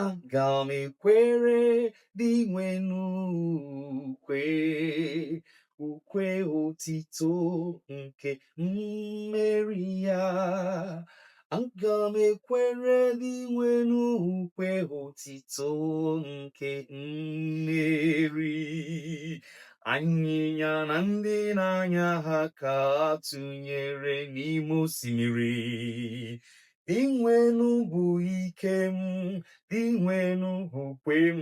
Aga m ekwere Dinwenu ukwe, ukwe otito nke mmeri ya. Aga m ekwere Dinwenu ukwe otito nke mmeri. Anyịnya na ndị na-anya ha ka a tụnyere n'ime osimiri. Dinwenu bụ ike m, Dinwenu bụ ukwe m,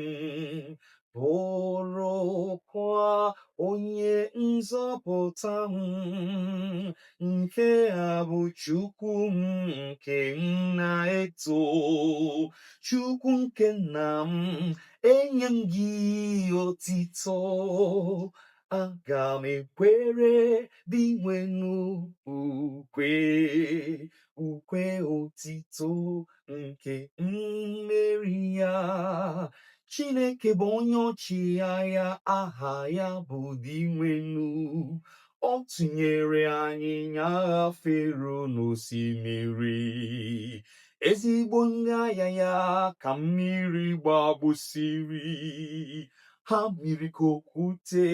bụrụkwa onye nzọpụta m. Nke a bụ Chukwu m nke m na-eto, Chukwu nke nna m, enye m gị otito. Aga m ekwere Dinwenu ukwe, ukwe otito nke mmeri ya. Chineke bụ onye ọchịagha, aha ya bụ Dinwenu. Ọ tụnyere anyịnya agha Fero n'osimiri. Ezigbo ndị agha ya ka mmiri gbagbusiri. Ha miri ka okwute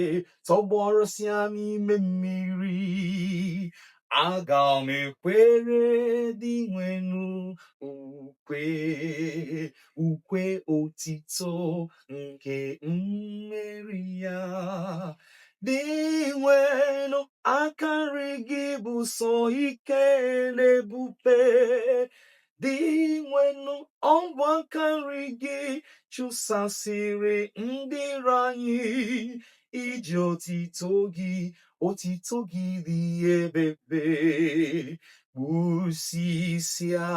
tọgbọrọsịa n'ime mmiri. Aga m ekwere Dinwenu ukwe, ukwe otito nke mmeri ya. Dinwenu, aka nri gị bụ sọ ike na ebube. Dinwenu, ọ bụ aka nri gị chụsasịrị ndị iro anyị. Iji otito gị, otito gị dị ebebe, gbusisia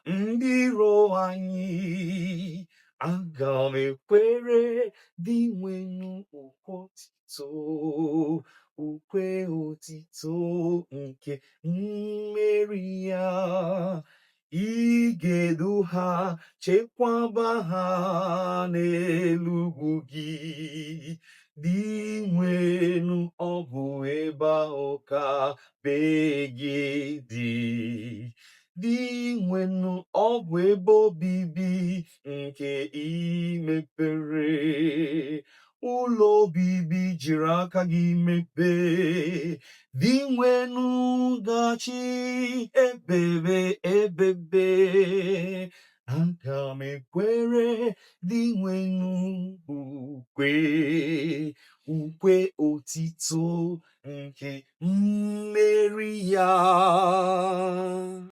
ndị iro anyị. Aga m ekwere Dinwenu ukwe otito, ukwe otito nke mmeri ya. Ị ga-edu ha, chekwaba ha n'elu ugwu gị. Dinwenu, ọ bụ ebe ahụ ka be gị dị. Dinwenu, ọ bụ ebe obibi nke ị mepere, ụlọ obibi jiri aka gị mepee. Dinwenu ga-achị ebebe ebebe.